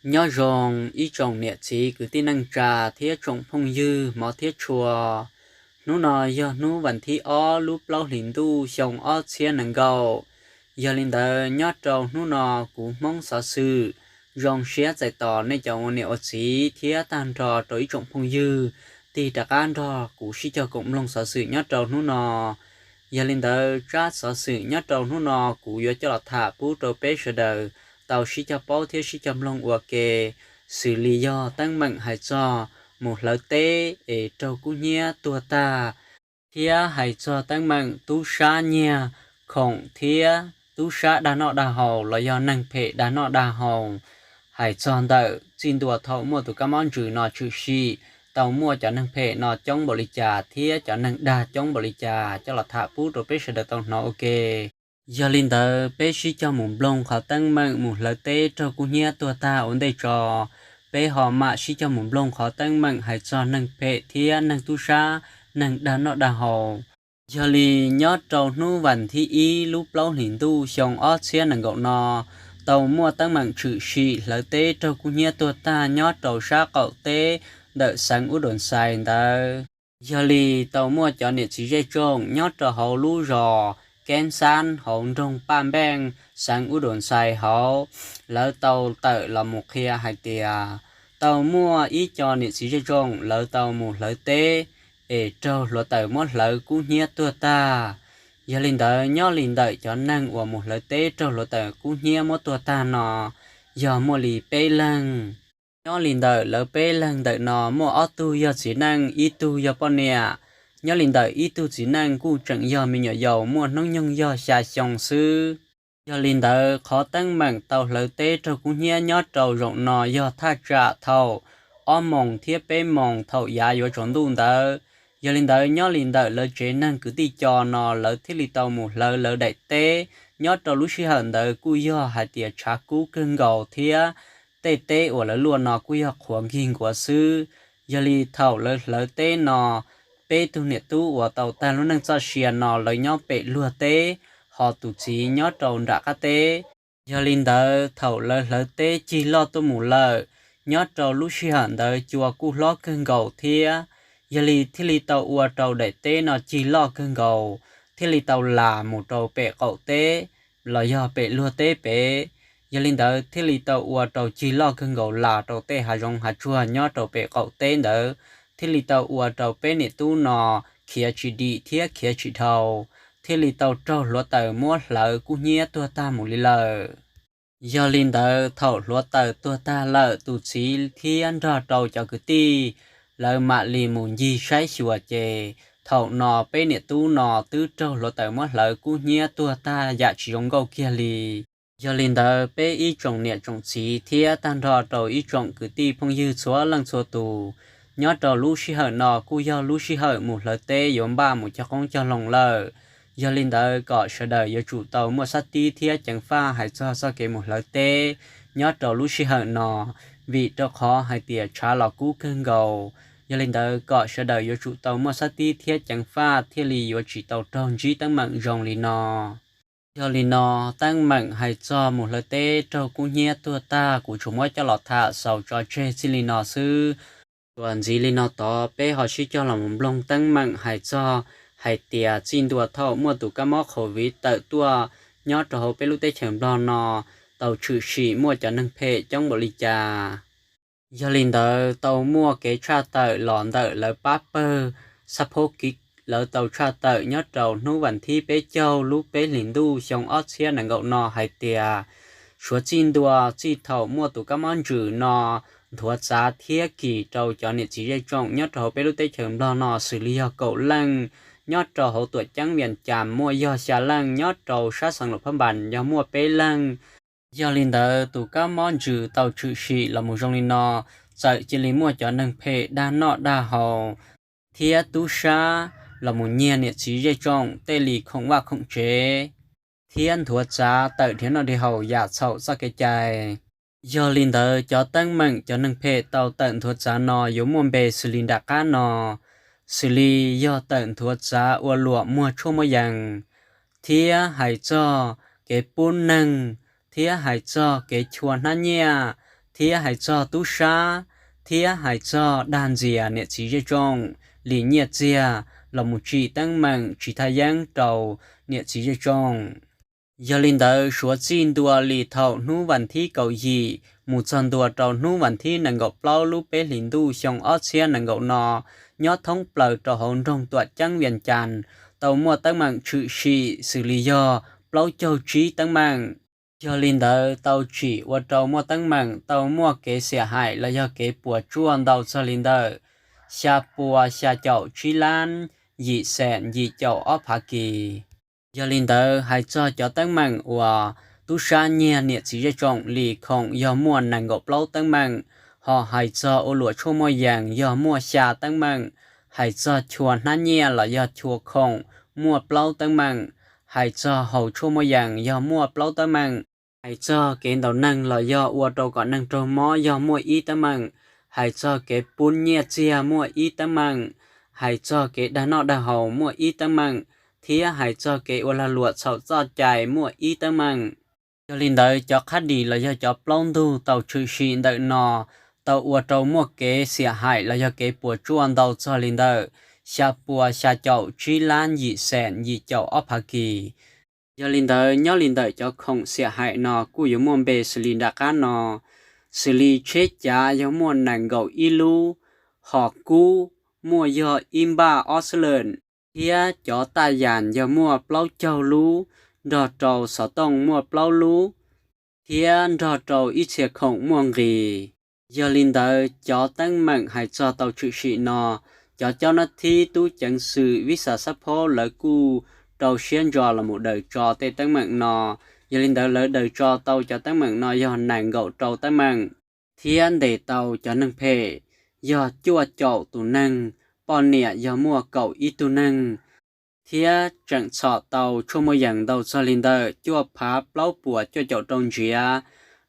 Nyob zoo ib tsoom niam txiv kwv tij neej tsa thiab tsoom phooj ywg hmov thiab tshua. Hnub no yog hnub vas thib ob lub plaub hlis ntuj xyoo ob txhiab nees nkaum. Yog li ntawd nyob rau hnub no kuv Hmoob xov xwm zoo siab txais tos nej cov ua niam ua txiv thiab tag nrho rau ib tsoom phooj ywg tig rov qab nrog kuv sib cog koom mloog xov xwm nyob rau hnub no. Yog li ntawd tsab xov xwm nyob rau hnub no kuv yuav coj los tham pub rau peb sawv daws tau sib cog paub thiab sib cog mloog ua ke, xws li yog teeb meem hais txog mus hlawv teb es raug kub hnyiab tuag tag, thiab hais txog teeb meem tub sab nyiag khoom thiab tub sab dag noj dag haus los yog neeg phem dag noj dag haus. Hais txog ntawm txij ntua thaum muaj tus kab mob ntsws no tshwm sim, tau muaj cov neeg phem no coob npaum li cas thiab cov neeg dag coob npaum li cas coj los tham pub rau peb sawv daws tau hnov ua ke. Yog li ntawd peb sib cog mus mloog qhov teeb meem mus hlawv teb raug kub hnyiab tuag tag ua ntej tso, peb ho mam sib cog mus mloog qhov teeb meem hais txog neeg phem thiab neeg tub sab, neeg dag noj dag haus. Yog li nyob rau hnub vas thib ib lub plaub hlis ntuj xyoo ob txhiab nees nkaum no, tau muaj teeb meem tshwm sim hlawv teb raug kub hnyiab tuag tag nyob rau sab qaum teb ntawm xeev Ub Doo Xais ntawd. Yog li tau muaj cov niam txiv zej tsoom nyob rau hauv lub zos Keeb Xab hauv nroog Paj Npeej xeev Ub Doo Xais hauv, lawv tau tawm los mus qhia hais tias tau muaj ib co niam txiv zej tsoom lawv tau mus hlawv teb es raug hluav taws muab hlawv kub hnyiab tuag tag. Yog li ntawd nyob li ntawm cov neeg uas mus hlawv teb raug hluav taws kub hnyiab muab tuag tag no yog muaj li peb leeg. Nyob li ntawm lawv peb leeg ntawm no muaj ob tug yog txiv neej ib tug yog poj niam. Nyob li ntawm ib tug txiv neej kuj tseem yog me nyuam yaus muaj hnub nyoog yog xya xyoo xwb. Yog li ntawd qhov teeb meem tau hlawv teb raug kub hnyiab nyob rau zaum no yog thaj tsam thaum ob moos thiab peb moos thaum yav yuav tsaus ntuj ntawd. Yog li ntawd nyob li ntawm lawv tsev neeg kwv tij co no lawv thiaj li tau mus hlawv lawv daim teb. Nyob rau lub sij hawm ntawd kuj yog hais tias tshav kub kawg nkaus thiab tej teb uas lawv luaj no kuj yog qhuav nkig nkuav xwb. Yog li thaum lawv hlawv teb no, peb tug niam tub uas tau tag lub neej txoj sia no lawv nyob pem luag teb, ho tus txiv nyob rau nram qab teb. Yog li ntawd thaum lawv hlawv teb cig loj tuaj mus lawm, nyob rau lub sij hawm ntawd cua kuj hlob kawg nkaus thiab. Yog li thiaj li tau ua rau daim teb no cig loj kawg nkaus, thiaj li tau las mus rau pem qaum teb los yog pem luag teb pem. Yog li ntawd thiaj li tau ua rau cig loj kawg nkaus las rau tej hav zoov hav tsuag nyob rau pem qaum teb ntawd, thiaj li tau ua rau peb niam tub no khiav tsis dim thiab khiav tsis dhau, thiaj li tau raug hluav taws muab hlawv kub hnyiab tuag tag mus li lawm. Yog li ntawd thaum hluav taws tuag tag lawm tus txiv thiab nrog rau cov kwv tij lawv mam li mus ncig saib xyuas ces thaum no peb niam tub no twb raug hluav taws muab hlawv kub hnyiab tuag tag yam tsis zoo nkauj kiag li. Yog li ntawd peb ib tsoom niam tsoom txiv thiab tag nrho rau ib tsoom kwv tij phooj ywg txhua leej txhua tus, nyob rau lub sij hawm no kuj yog lub sij hawm mus hlawv teb yuav npaj mus cog qoob cog loo lawm. Yog li ntawd kom sawv daws yuav tsum tau muaj sab tib thiab ceev faj hais txog txoj kev mus hlawv teb nyob rau lub sij hawm no, vim rau qhov hais tias tshav los kub kawg nkaus. Yog li ntawd kom sawv daws yuav tsum tau muaj sab tib thiab ceev faj thiaj li yuav tsis tau raug ntsib teeb meem zoo li no. Yog li no, teeb meem hais txog mus hlawv teb raug kub hnyiab tuag tag kuv tsuas muab coj los tham xaus tso tseg txij li no xwb. Txuas ntxiv li no tod peb ho sib cog los mus mloog teeb meem hais txog hais tias txij ntua thaum muaj tus kab mob Covid tawm tuaj nyob rau hauv peb lub teb chaws Nplog no tau tshwm sim muaj cov neeg phem coob npaum li cas. Yog li ntawd tau muaj kev tshaj tawm los ntawm lawv pab pawg xab phob kiv, lawv tau tshaj tawm nyob rau hnub vas thib peb caug lub peb hlis ntuj xyoo ob txhiab nees nkaum no hais tias suav txij ntua txij thaum muaj tus kab mob ntsws no nthuav txav thiab kis rau cov niam txiv zej tsoom nyob rau hauv peb lub teb chaws Nplog no xws li yog kaum leej, nyob rau hauv tuam ceeb Vias Cas muaj yog xya leej, nyob rau sab xeev Luam Phab Npas yog muaj peb leej. Yog li ntawd tus kab mob ntsws tau tshwm sim los mus zoo li no, txawm cia li muaj cov neeg phem dag noj dag haus thiab tub sab los mus nyiag niam txiv zej tsoom tej li khoom vaj khoom tsev thiab nthuav txav tawm dhia noj dhia haus yam txhaum txoj kev cai. Yog li ntawd cov teeb meem cov neeg phem tau tawm nthuav txav no yuav muaj npe xws li nram qab no, xws li yog tawm nthuav txav ua luam muag tshuaj muaj yees, thiab hais txog kev pub neeg, thiab hais txog kev chua hnab nyiaj, thiab hais txog tub sab, thiab hais txog dag ntxias niam txiv zej tsoom li nyiaj txiag los mus tsim teeb meem tsis thaj yeeb rau niam txiv zej tsoom. Yog li ntawd suav txij ntua li thaum hnub vas thib kaum yim mus txog ntua rau hnub vas thib nees nkaum plaub lub peb hlis ntuj xyoo ob txhiab nees nkaum no, nyob thoob plaws rau hauv nroog Tuam Ceeb Vias Cas tau muaj teeb meem tshwm sim xws li yog plaub caug tsib teeb meem. Yog li ntawd tau tsim ua rau muaj teeb meem tau muaj kev xiam haim los yog kev puas tsuaj ntau txog li ntawm xya pua xya caum tsib lab yim xees yim caum ob phav kis. Yog li ntawd hais txog cov teeb meem uas tub sab nyiag niam txiv zej tsoom li khoom yog muaj nees nkaum plaub teeb meem, ho hais txog ua luam tshuaj muaj yees yog muaj xya teeb meem, hais txog chua hnab nyiaj los yog chua khoom muaj plaub teeb meem, hais txog haus tshuaj muaj yees yog muaj plaub teeb meem, hais txog kev ntaus neeg los yog ua rau kom neeg raug mob yog muaj ib teeb meem, hais txog kev pub nyiaj txiag muaj ib teeb meem, hais txog kev dag noj dag haus muaj ib teeb meem, thiab hais txog kev ua lag luam txhaum txoj cai muaj ib teeb meem. Yog li ntawd cov qhab dis los yog cov plaub ntug tau tshwm sim ntawm no tau ua rau muaj kev xiam haim los yog kev puas tsuaj ntau txog li ntawm xya pua xya caum tsib lab yim xees yim caum ob phav kis. Yog li ntawd nyob li ntawm cov khoom xiam haim no kuj yuav muaj npe xws li nram qab no, xws li tsheb cav yog muaj nees nkaum ib lub, hos kub muaj yog ib npaj ob xab lees, thiab cov taj yas yog muaj plaub caug lub, nrog rau xov tooj muaj plaub lub, thiab nrog rau ib txhia khoom muaj nqis. Yog li ntawd cov teeb meem hais txog tau tshwm sim no, cov coj nab thib tub ceev xwm vib xas xab phob lawv kuj rau siab ntso los mus daws tso tej teeb meem no. Yog li ntawd lawv daws tso tau cov teeb meem no yog nees nkaum rau teeb meem, thiab ntes tau cov neeg phem yog cuaj caum tus neeg, poj niam yog muaj kaum ib tug neeg, thiab tseem txhom tau tshuaj muaj yees ntau txog li ntawm cuaj phav plaub puas cuaj caum rau ntsiav,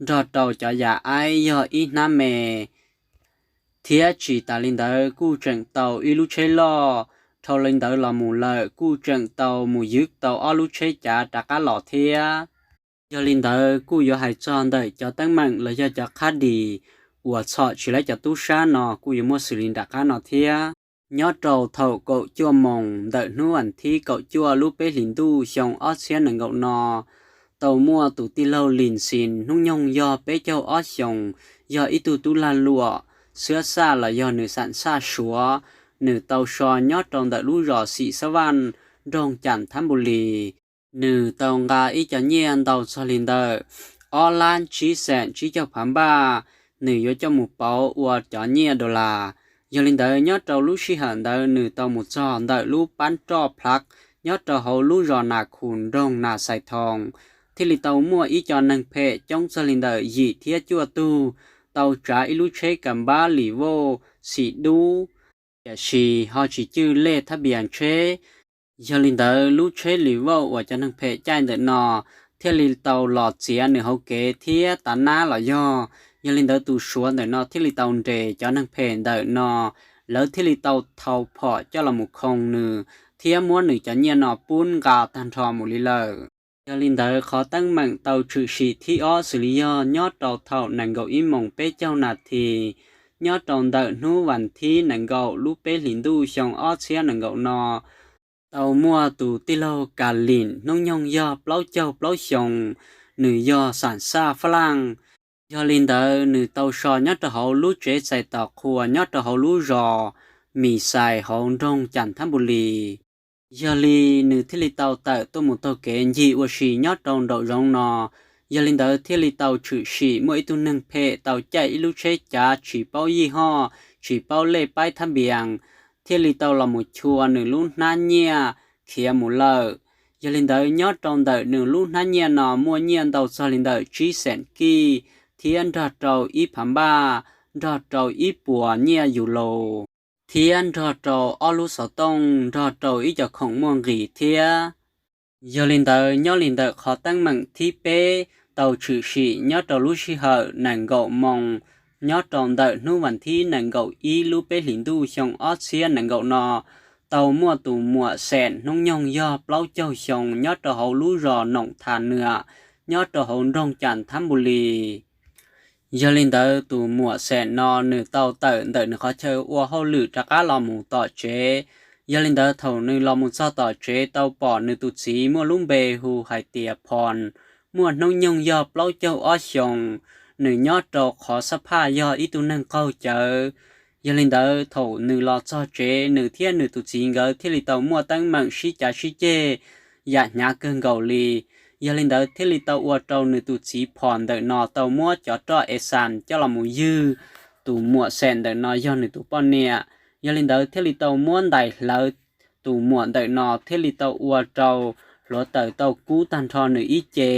nrog rau cov yas aib yog ib hnab me. Thiab tsis tas li ntawd kuj tseem tau ib lub tsheb loj, dhau li ntawd los mus lawm kuj tseem tau mus ywg tau ob lub tsheb cav rov qab los thiab. Yog li ntawd kuj yuav hais txog ntawm cov teeb meem los yog cov qhab dis uas txhom tsis laib cov tub sab no kuj yuav muaj xws li nram qab no thiab. Nyob rau thaum kaum cuaj moos ntawm hnub vas thib kaum cuaj lub peb hlis ntuj xyoo ob txhiab nees nkaum no, tau muaj tus tij laug Lis Xis hnub nyoog yog peb caug ob xyoos, yog ib tug tub lag luam xwb xaj los yog nws xam xaj Suav, nws tau so nyob rau ntawm lub zos Xim Xab Vaj, nroog Cas Thab Npus Lis. Nws tau nqa ib co nyiaj ntau txog li ntawm ob lab tsib xees tsib caug phav npaj, nws yuav coj mus pauv ua cov nyiaj dollar. Yog li ntawd nyob rau lub sij hawm ntawd nws tau mus txog ntawm lub pab roj Plav nyob rau hauv lub zos Nas Khus nroog Nas Xais Thoos, thiaj li tau muaj ib co neeg phem coob txog li ntawm yim thiab cuaj tug tau tsav ib lub tsheb kas npab Lis Vauj xim dub, tiam sis ho tsis cwj lej thab npias tsheb. Yog li ntawd lub tsheb Lis Vauj uas cov neeg phem caij ntawm no thiaj li tau los txiav nws hauv kev thiab tav nab los yog. Yog li ntawd tus Suav ntawm no thiaj li tau nres cov neeg phem ntawm no, lawv thiaj li tau thau phom coj los mus khoo nws thiab muab nws cov nyiaj no pub nqa tag nrho mus li lawm. Yog li ntawd qhov teeb meem tau tshwm sim thib ob xws li yog nyob rau thaum nees nkaum ib moos peb caug nas this, nyob rau ntawm hnub vas thib nees nkaum lub peb hlis ntuj xyoo ob txhiab nees nkaum no, tau muaj tus tij laug Kas Lim hnub nyoog yog plaub caug plaub xyoos, nws yog xam xaj Fab Laj. Yog li ntawd nws tau so nyob rau hauv lub tsev txais tos qhua nyob rau hauv lub zos Mis Xais hauv nroog Cas Thab Npus Lis. Yog li nws thiaj li tau tawm tuaj mus taug kev ncig ua si nyob rau nraum zoov no. Yog li ntawd thiaj li tau tshwm sim muaj ib tug neeg phem tau caij ib lub tsheb cav tsis paub yij hoj, tsis paub lej paib thab npias, thiaj li tau los mus chua nws lub hnab nyiaj khiav mus lawm. Yog li ntawd nyob rau ntawm nws lub hnab nyiaj no muaj nyiaj ntau txog li ntawm tsib xees kij, thiab nrog rau ib phav npaj, nrog rau ib puas nyiaj yus laus, thiab nrog rau ob lub xov tooj, nrog rau ib co khoom muaj nqis thiab. Yog li ntawd nyob li ntawm qhov teeb meem thib peb tau tshwm sim nyob rau lub sij hawm nees nkaum moos nyob rau ntawm hnub vas thib nees nkaum ib lub peb hlis ntuj xyoo ob txhiab nees nkaum no, tau muaj tus muam xeem hnub nyoog yog plaub caug xyoo nyob rau hauv lub zos Noom Thas Nwam, nyob rau hauv nroog Cas Thab Npus Lis. Yog li ntawd tus muam Xeem no nws tau tawm ntawm nws qhov chaw ua hauj lwm rov qab los mus tom tsev. Yog li ntawd thaum nws los mus txog tom tsev tau pom nws tus txiv muaj lub npe hu hais tias Phom, muaj hnub nyoog yog plaub caug ob xyoos, nws nyob rau qhov xab phaj yog ib tug neeg qaug cawv. Yog li ntawd thaum nws los txog tsev nws thiab nws tus txiv nkawd thiaj li tau muaj teeb meem sib cav sib ceg yam hnyav kawg nkaus li. Yog li ntawd thiaj li tau ua rau nws tus txiv Phom ntawm no tau muab cov roj es xas coj los mus ywg tus muam Xeem ntawm no yog nws tus poj niam. Yog li ntawd thiaj li tau muab ntais hlawv tus muam ntawm no thiaj li tau ua rau hluav taws tau kub tag nrho nws ib ce.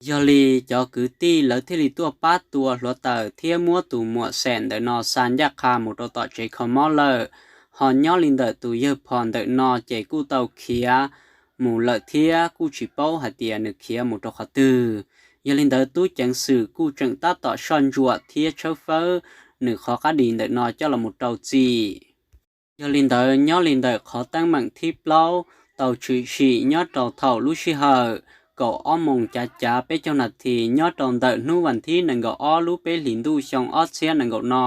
Yog li cov kwv tij lawv thiaj li tuaj pab tua hluav taws thiab muab tus muam Xeem ntawm no xa ncaj qha mus rau tom tsev kho mob lawm. Ho nyob li ntawm tus yawg Phom ntawm no ces kuj tau khiav mus lawm thiab kuj tsis paub hais tias nws khiav mus rau qhov twg. Yog li ntawd tub ceev xwm kuj tseem tab tom soj ntsuam thiab tshawb fawb nws qhov qab dis ntawm no coj los mus rau txim. Yog li ntawd nyob li ntawm qhov teeb meem thib plaub tau tshwm sim nyob rau thaum lub sij hawm kaum ob moos cav cav peb caug nas this nyob rau ntawm hnub vas thib nees nkaum ob lub peb hlis ntuj xyoo ob txhiab nees nkaum no,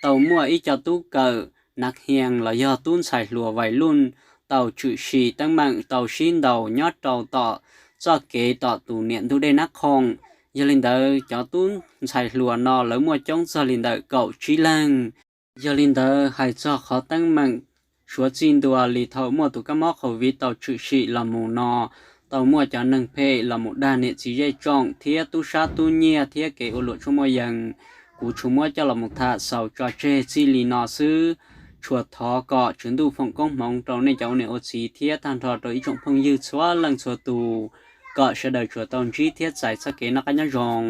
tau muaj ib co tub kawm nav hias los yog tub ntxhais hluas vais luj tau tshwm sim teeb meem tau sib ntaus nyob rau tom txoj kev tom tus niam ntug dej Nab Khoom. Yog li ntawd cov tub ntxhais hluas no lawv muaj coob txog li ntawm kaum tsib leeg. Yog li ntawd hais txog qhov teeb meem suav txij ntua li thaum muaj tus kab mob Covid tau tshwm sim los mus no, tau muaj cov neeg phem los mus dag niam txiv zej tsoom thiab tub sab tub nyiag thiab kev ua luam tshuaj muaj yees. Kuv tsuas muab coj los mus tham xaus tso tseg txij li no xwb. Tsuas thov kom Tswv Ntuj foom koob hmoov rau nej cov ua niam ua txiv thiab tag nrho rau ib tsoom phooj ywg txhua leej txhua tus, kom sawv daws tsuas tau ntsib thiab txais txoj kev noj qab nyob zoo.